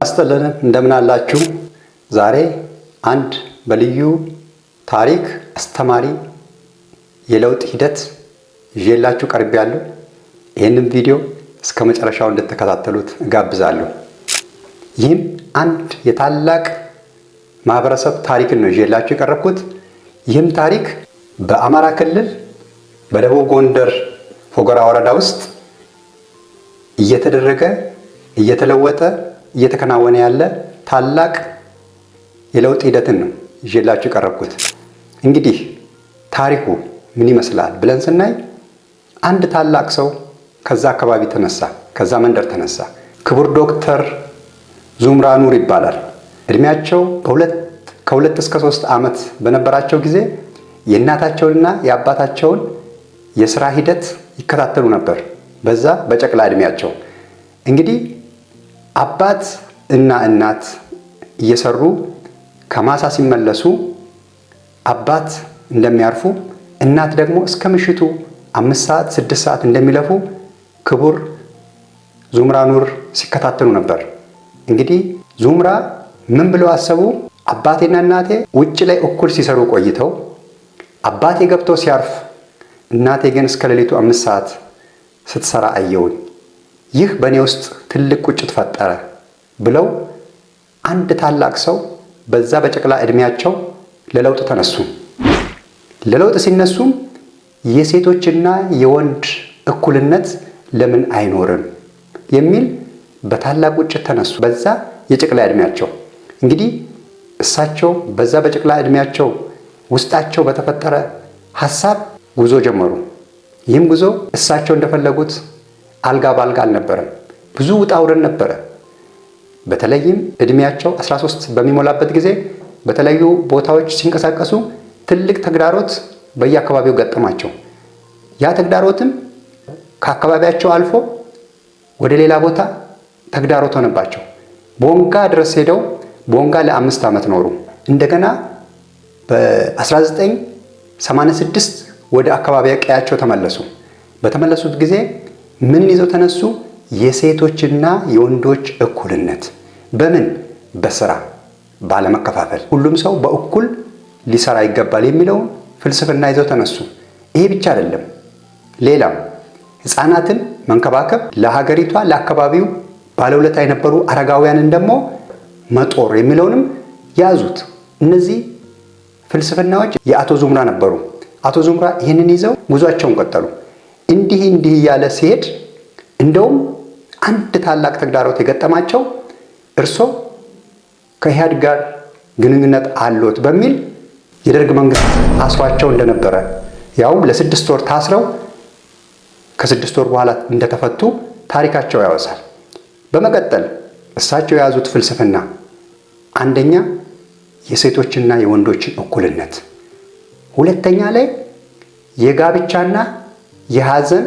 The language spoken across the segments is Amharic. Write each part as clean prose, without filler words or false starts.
አስጠለን እንደምን አላችሁ? ዛሬ አንድ በልዩ ታሪክ አስተማሪ የለውጥ ሂደት ይዤላችሁ ቀርቤያለሁ። ይህንን ቪዲዮ እስከ መጨረሻው እንድትከታተሉት እጋብዛለሁ። ይህም አንድ የታላቅ ማህበረሰብ ታሪክን ነው ይዤላችሁ የቀረብኩት። ይህም ታሪክ በአማራ ክልል በደቡብ ጎንደር ፎገራ ወረዳ ውስጥ እየተደረገ እየተለወጠ እየተከናወነ ያለ ታላቅ የለውጥ ሂደትን ነው ይዤላችሁ የቀረብኩት። እንግዲህ ታሪኩ ምን ይመስላል ብለን ስናይ አንድ ታላቅ ሰው ከዛ አካባቢ ተነሳ፣ ከዛ መንደር ተነሳ። ክቡር ዶክተር ዙምራ ኑር ይባላል። እድሜያቸው ከ2 እስከ 3 ዓመት በነበራቸው ጊዜ የእናታቸውንና የአባታቸውን የስራ ሂደት ይከታተሉ ነበር። በዛ በጨቅላ እድሜያቸው እንግዲህ አባት እና እናት እየሰሩ ከማሳ ሲመለሱ አባት እንደሚያርፉ፣ እናት ደግሞ እስከ ምሽቱ 5 ሰዓት 6 ሰዓት እንደሚለፉ ክቡር ዙምራ ኑር ሲከታተሉ ነበር። እንግዲህ ዙምራ ምን ብለው አሰቡ? አባቴና እናቴ ውጭ ላይ እኩል ሲሰሩ ቆይተው አባቴ ገብቶ ሲያርፍ እናቴ ግን እስከ ሌሊቱ 5 ሰዓት ስትሰራ አየውኝ። ይህ በእኔ ውስጥ ትልቅ ቁጭት ፈጠረ ብለው አንድ ታላቅ ሰው በዛ በጨቅላ ዕድሜያቸው ለለውጥ ተነሱ። ለለውጥ ሲነሱም የሴቶችና የወንድ እኩልነት ለምን አይኖርም የሚል በታላቅ ቁጭት ተነሱ። በዛ የጨቅላ ዕድሜያቸው እንግዲህ እሳቸው በዛ በጨቅላ ዕድሜያቸው ውስጣቸው በተፈጠረ ሀሳብ ጉዞ ጀመሩ። ይህም ጉዞ እሳቸው እንደፈለጉት አልጋ ባልጋ አልነበረም። ብዙ ውጣ ውረድ ነበረ። በተለይም ዕድሜያቸው 13 በሚሞላበት ጊዜ በተለያዩ ቦታዎች ሲንቀሳቀሱ ትልቅ ተግዳሮት በየአካባቢው ገጠማቸው። ያ ተግዳሮትም ከአካባቢያቸው አልፎ ወደ ሌላ ቦታ ተግዳሮት ሆነባቸው። ቦንጋ ድረስ ሄደው ቦንጋ ለ5 ዓመት ኖሩ። እንደገና በ1986 ወደ አካባቢ ቀያቸው ተመለሱ። በተመለሱት ጊዜ ምንን ይዘው ተነሱ? የሴቶችና የወንዶች እኩልነት በምን በስራ ባለመከፋፈል፣ ሁሉም ሰው በእኩል ሊሰራ ይገባል የሚለውን ፍልስፍና ይዘው ተነሱ። ይሄ ብቻ አይደለም፣ ሌላም ሕፃናትን መንከባከብ፣ ለሀገሪቷ ለአካባቢው ባለውለታ የነበሩ አረጋውያንን ደግሞ መጦር የሚለውንም ያዙት። እነዚህ ፍልስፍናዎች የአቶ ዙምራ ነበሩ። አቶ ዙምራ ይህንን ይዘው ጉዟቸውን ቀጠሉ። እንዲህ እንዲህ እያለ ሲሄድ እንደውም አንድ ታላቅ ተግዳሮት የገጠማቸው እርሶ ከኢህአዴግ ጋር ግንኙነት አሎት በሚል የደርግ መንግስት አስሯቸው እንደነበረ፣ ያውም ለ6 ወር ታስረው ከ6 ወር በኋላ እንደተፈቱ ታሪካቸው ያወሳል። በመቀጠል እሳቸው የያዙት ፍልስፍና አንደኛ የሴቶችና የወንዶችን እኩልነት፣ ሁለተኛ ላይ የጋብቻና የሐዘን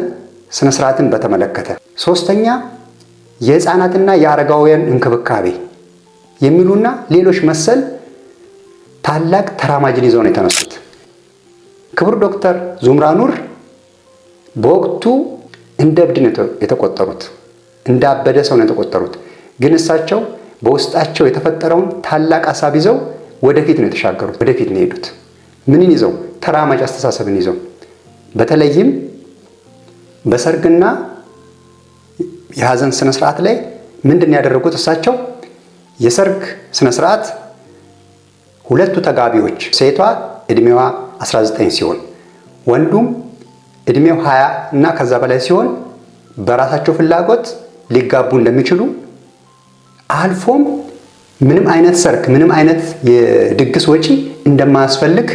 ስነ ስርዓትን በተመለከተ፣ ሶስተኛ የሕፃናትና የአረጋውያን እንክብካቤ የሚሉና ሌሎች መሰል ታላቅ ተራማጅን ይዘው ነው የተነሱት። ክቡር ዶክተር ዙምራ ኑር በወቅቱ እንደ እብድ ነው የተቆጠሩት፣ እንደ አበደ ሰው ነው የተቆጠሩት። ግን እሳቸው በውስጣቸው የተፈጠረውን ታላቅ ሀሳብ ይዘው ወደፊት ነው የተሻገሩት፣ ወደፊት ነው የሄዱት። ምንን ይዘው? ተራማጅ አስተሳሰብን ይዘው፣ በተለይም በሰርግና የሐዘን ስነ ስርዓት ላይ ምንድን ያደረጉት እሳቸው? የሰርግ ስነ ስርዓት ሁለቱ ተጋቢዎች ሴቷ እድሜዋ 19 ሲሆን ወንዱም እድሜው 20 እና ከዛ በላይ ሲሆን በራሳቸው ፍላጎት ሊጋቡ እንደሚችሉ፣ አልፎም ምንም አይነት ሰርግ፣ ምንም አይነት የድግስ ወጪ እንደማያስፈልግ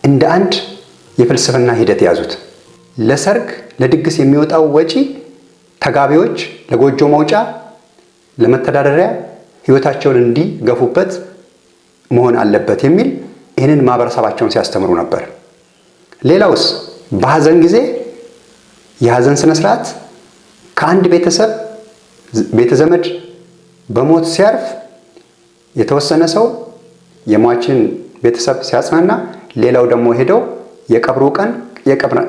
እንደ አንድ የፍልስፍና ሂደት ያዙት። ለሰርግ ለድግስ የሚወጣው ወጪ ተጋቢዎች ለጎጆ መውጫ፣ ለመተዳደሪያ ህይወታቸውን እንዲገፉበት መሆን አለበት የሚል ይህንን ማህበረሰባቸውን ሲያስተምሩ ነበር። ሌላውስ በሐዘን ጊዜ የሐዘን ስነ ስርዓት ከአንድ ቤተሰብ ቤተ ዘመድ በሞት ሲያርፍ የተወሰነ ሰው የሟችን ቤተሰብ ሲያጽናና፣ ሌላው ደግሞ ሄደው የቀብሩ ቀን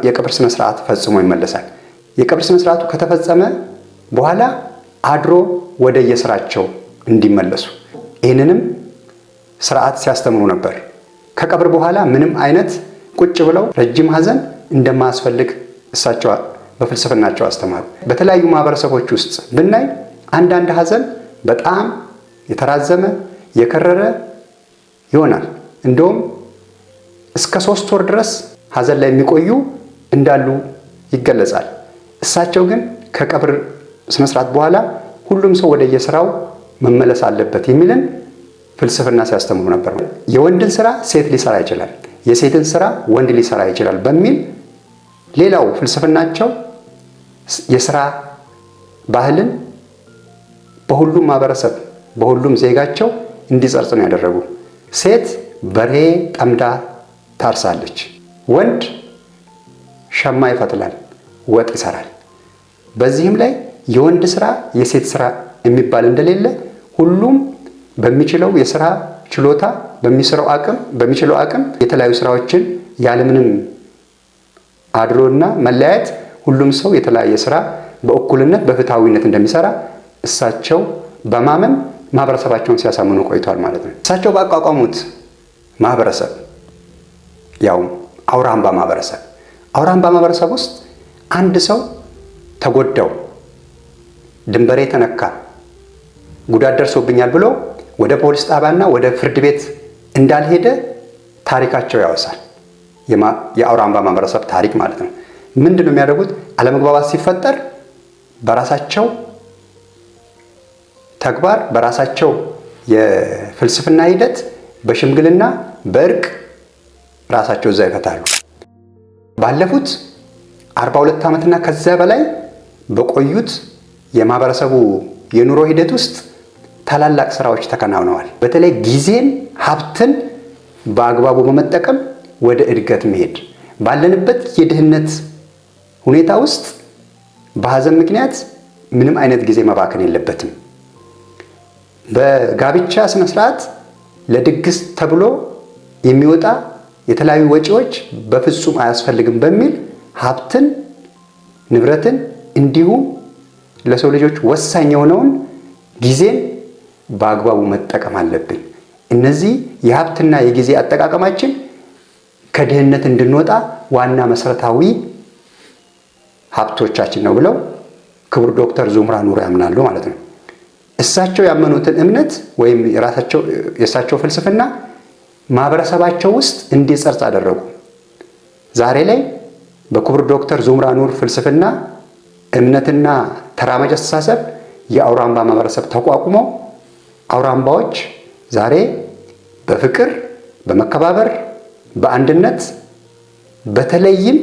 የቀብር ስነ ስርዓት ፈጽሞ ይመለሳል። የቀብር ስነ ስርዓቱ ከተፈጸመ በኋላ አድሮ ወደ የስራቸው እንዲመለሱ። ይህንንም ስርዓት ሲያስተምሩ ነበር። ከቀብር በኋላ ምንም አይነት ቁጭ ብለው ረጅም ሐዘን እንደማያስፈልግ እሳቸው በፍልስፍናቸው አስተማሩ። በተለያዩ ማህበረሰቦች ውስጥ ብናይ አንዳንድ ሐዘን በጣም የተራዘመ የከረረ ይሆናል። እንደውም እስከ 3 ወር ድረስ ሐዘን ላይ የሚቆዩ እንዳሉ ይገለጻል። እሳቸው ግን ከቀብር ስነስርዓት በኋላ ሁሉም ሰው ወደ የስራው መመለስ አለበት የሚልን ፍልስፍና ሲያስተምሩ ነበር። የወንድን ስራ ሴት ሊሰራ ይችላል፣ የሴትን ስራ ወንድ ሊሰራ ይችላል በሚል ሌላው ፍልስፍናቸው የስራ ባህልን በሁሉም ማህበረሰብ በሁሉም ዜጋቸው እንዲጸርጽ ነው ያደረጉ። ሴት በሬ ጠምዳ ታርሳለች፣ ወንድ ሸማ ይፈትላል፣ ወጥ ይሰራል። በዚህም ላይ የወንድ ስራ የሴት ስራ የሚባል እንደሌለ ሁሉም በሚችለው የስራ ችሎታ በሚስራው አቅም በሚችለው አቅም የተለያዩ ስራዎችን ያለምንም አድሎና መለያየት ሁሉም ሰው የተለያየ ስራ በእኩልነት በፍትሐዊነት እንደሚሰራ እሳቸው በማመን ማህበረሰባቸውን ሲያሳምኑ ቆይቷል ማለት ነው። እሳቸው ባቋቋሙት ማህበረሰብ ያውም አውራምባ ማህበረሰብ አውራምባ ማህበረሰብ ውስጥ አንድ ሰው ተጎዳው፣ ድንበሬ ተነካ፣ ጉዳት ደርሶብኛል ብሎ ወደ ፖሊስ ጣቢያና ወደ ፍርድ ቤት እንዳልሄደ ታሪካቸው ያወሳል። የአውራምባ ማህበረሰብ ታሪክ ማለት ነው። ምንድን ነው የሚያደርጉት? አለመግባባት ሲፈጠር በራሳቸው ተግባር በራሳቸው የፍልስፍና ሂደት በሽምግልና በእርቅ ራሳቸው እዛ ይፈታሉ። ባለፉት 42 ዓመትና ከዚያ በላይ በቆዩት የማህበረሰቡ የኑሮ ሂደት ውስጥ ታላላቅ ስራዎች ተከናውነዋል። በተለይ ጊዜን፣ ሀብትን በአግባቡ በመጠቀም ወደ እድገት መሄድ ባለንበት የድህነት ሁኔታ ውስጥ በሀዘን ምክንያት ምንም አይነት ጊዜ መባከን የለበትም። በጋብቻ ስነ ስርዓት ለድግስ ተብሎ የሚወጣ የተለያዩ ወጪዎች በፍጹም አያስፈልግም በሚል ሀብትን፣ ንብረትን እንዲሁም ለሰው ልጆች ወሳኝ የሆነውን ጊዜን በአግባቡ መጠቀም አለብን። እነዚህ የሀብትና የጊዜ አጠቃቀማችን ከድህነት እንድንወጣ ዋና መሰረታዊ ሀብቶቻችን ነው ብለው ክቡር ዶክተር ዙምራ ኑር ያምናሉ ማለት ነው። እሳቸው ያመኑትን እምነት ወይም የራሳቸው የእሳቸው ፍልስፍና ማህበረሰባቸው ውስጥ እንዲጸርጽ አደረጉ። ዛሬ ላይ በክቡር ዶክተር ዙምራ ኑር ፍልስፍና እምነትና ተራማጅ አስተሳሰብ የአውራምባ ማህበረሰብ ተቋቁሞ አውራምባዎች ዛሬ በፍቅር፣ በመከባበር፣ በአንድነት በተለይም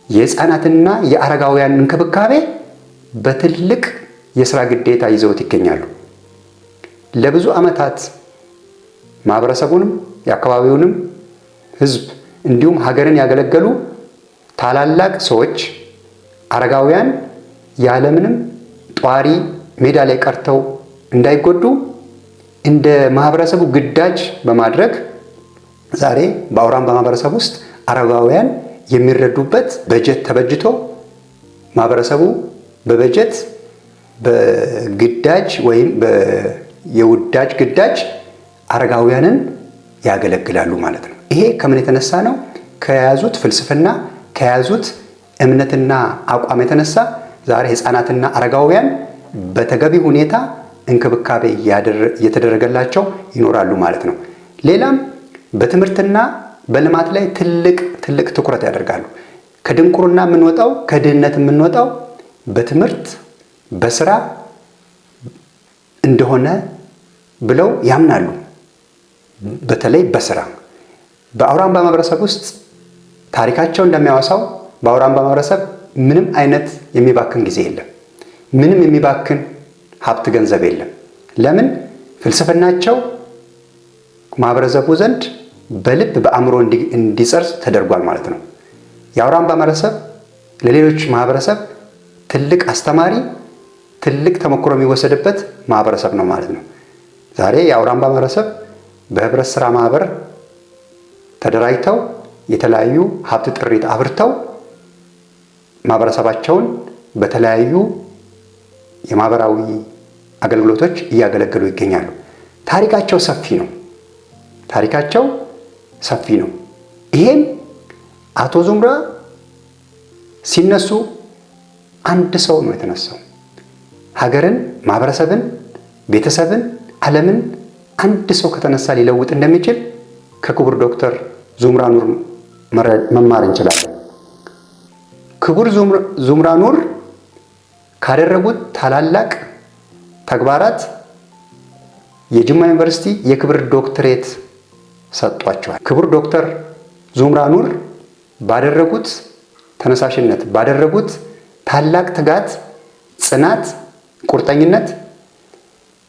የህፃናትና የአረጋውያን እንክብካቤ በትልቅ የስራ ግዴታ ይዘውት ይገኛሉ። ለብዙ ዓመታት ማህበረሰቡንም የአካባቢውንም ህዝብ እንዲሁም ሀገርን ያገለገሉ ታላላቅ ሰዎች አረጋውያን ያለምንም ጧሪ ሜዳ ላይ ቀርተው እንዳይጎዱ እንደ ማህበረሰቡ ግዳጅ በማድረግ ዛሬ በአውራምባ ማህበረሰብ ውስጥ አረጋውያን የሚረዱበት በጀት ተበጅቶ ማህበረሰቡ በበጀት በግዳጅ ወይም የውዳጅ ግዳጅ አረጋውያንን ያገለግላሉ ማለት ነው። ይሄ ከምን የተነሳ ነው? ከያዙት ፍልስፍና ከያዙት እምነትና አቋም የተነሳ ዛሬ ህፃናትና አረጋውያን በተገቢ ሁኔታ እንክብካቤ እየተደረገላቸው ይኖራሉ ማለት ነው። ሌላም በትምህርትና በልማት ላይ ትልቅ ትልቅ ትኩረት ያደርጋሉ። ከድንቁርና የምንወጣው ከድህነት የምንወጣው በትምህርት በስራ እንደሆነ ብለው ያምናሉ። በተለይ በስራ በአውራምባ ማህበረሰብ ውስጥ ታሪካቸው እንደሚያወሳው በአውራምባ ማህበረሰብ ምንም አይነት የሚባክን ጊዜ የለም። ምንም የሚባክን ሀብት ገንዘብ የለም። ለምን? ፍልስፍናቸው ማህበረሰቡ ዘንድ በልብ በአእምሮ እንዲጸርጽ ተደርጓል ማለት ነው። የአውራምባ ማህበረሰብ ለሌሎች ማህበረሰብ ትልቅ አስተማሪ፣ ትልቅ ተሞክሮ የሚወሰድበት ማህበረሰብ ነው ማለት ነው። ዛሬ የአውራምባ ማህበረሰብ በህብረት ስራ ማህበር ተደራጅተው የተለያዩ ሀብት ጥሪት አፍርተው ማህበረሰባቸውን በተለያዩ የማህበራዊ አገልግሎቶች እያገለገሉ ይገኛሉ። ታሪካቸው ሰፊ ነው። ታሪካቸው ሰፊ ነው። ይሄም አቶ ዙምራ ሲነሱ አንድ ሰው ነው የተነሳው። ሀገርን፣ ማህበረሰብን፣ ቤተሰብን፣ ዓለምን አንድ ሰው ከተነሳ ሊለውጥ እንደሚችል ከክቡር ዶክተር ዙምራ ኑር መማር እንችላለን። ክቡር ዙምራ ኑር ካደረጉት ታላላቅ ተግባራት የጅማ ዩኒቨርሲቲ የክብር ዶክትሬት ሰጥቷቸዋል። ክቡር ዶክተር ዙምራ ኑር ባደረጉት ተነሳሽነት፣ ባደረጉት ታላቅ ትጋት፣ ጽናት፣ ቁርጠኝነት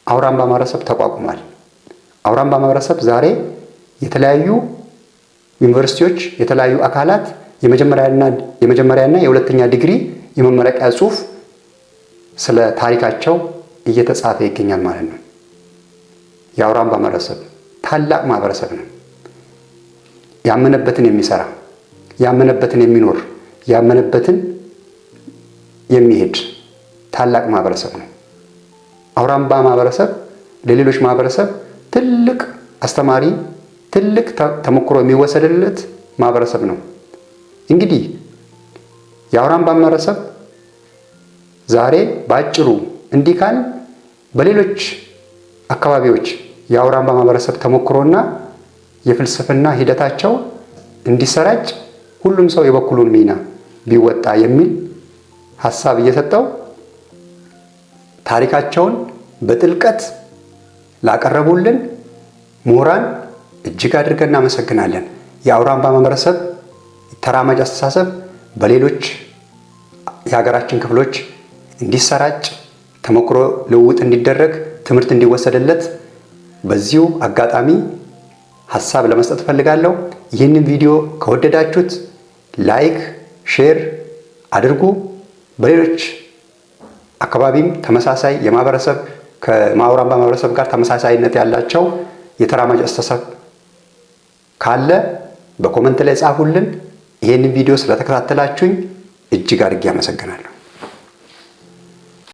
አውራምባ ማህበረሰብ ተቋቁሟል። አውራምባ ማህበረሰብ ዛሬ የተለያዩ ዩኒቨርሲቲዎች፣ የተለያዩ አካላት የመጀመሪያና የሁለተኛ ዲግሪ የመመረቂያ ጽሑፍ ስለ ታሪካቸው እየተጻፈ ይገኛል ማለት ነው። የአውራምባ ማህበረሰብ ታላቅ ማህበረሰብ ነው። ያመነበትን የሚሰራ፣ ያመነበትን የሚኖር፣ ያመነበትን የሚሄድ ታላቅ ማህበረሰብ ነው። አውራምባ ማህበረሰብ ለሌሎች ማህበረሰብ ትልቅ አስተማሪ፣ ትልቅ ተሞክሮ የሚወሰድለት ማህበረሰብ ነው። እንግዲህ የአውራምባ ማህበረሰብ ዛሬ በአጭሩ እንዲህ ካል በሌሎች አካባቢዎች የአውራምባ ማህበረሰብ ተሞክሮና የፍልስፍና ሂደታቸው እንዲሰራጭ ሁሉም ሰው የበኩሉን ሚና ቢወጣ የሚል ሀሳብ እየሰጠው ታሪካቸውን በጥልቀት ላቀረቡልን ምሁራን እጅግ አድርገን እናመሰግናለን። የአውራምባ ማህበረሰብ ተራማጅ አስተሳሰብ በሌሎች የሀገራችን ክፍሎች እንዲሰራጭ፣ ተሞክሮ ልውውጥ እንዲደረግ፣ ትምህርት እንዲወሰድለት በዚሁ አጋጣሚ ሀሳብ ለመስጠት እፈልጋለሁ። ይህንን ቪዲዮ ከወደዳችሁት like፣ share አድርጉ። በሌሎች አካባቢም ተመሳሳይ የማህበረሰብ ከአውራምባ ማህበረሰብ ጋር ተመሳሳይነት ያላቸው የተራማጅ አስተሳሰብ ካለ በ comment ላይ ጻፉልን። ይህንን ቪዲዮ ስለተከታተላችሁኝ እጅግ አድርጌ አመሰግናለሁ።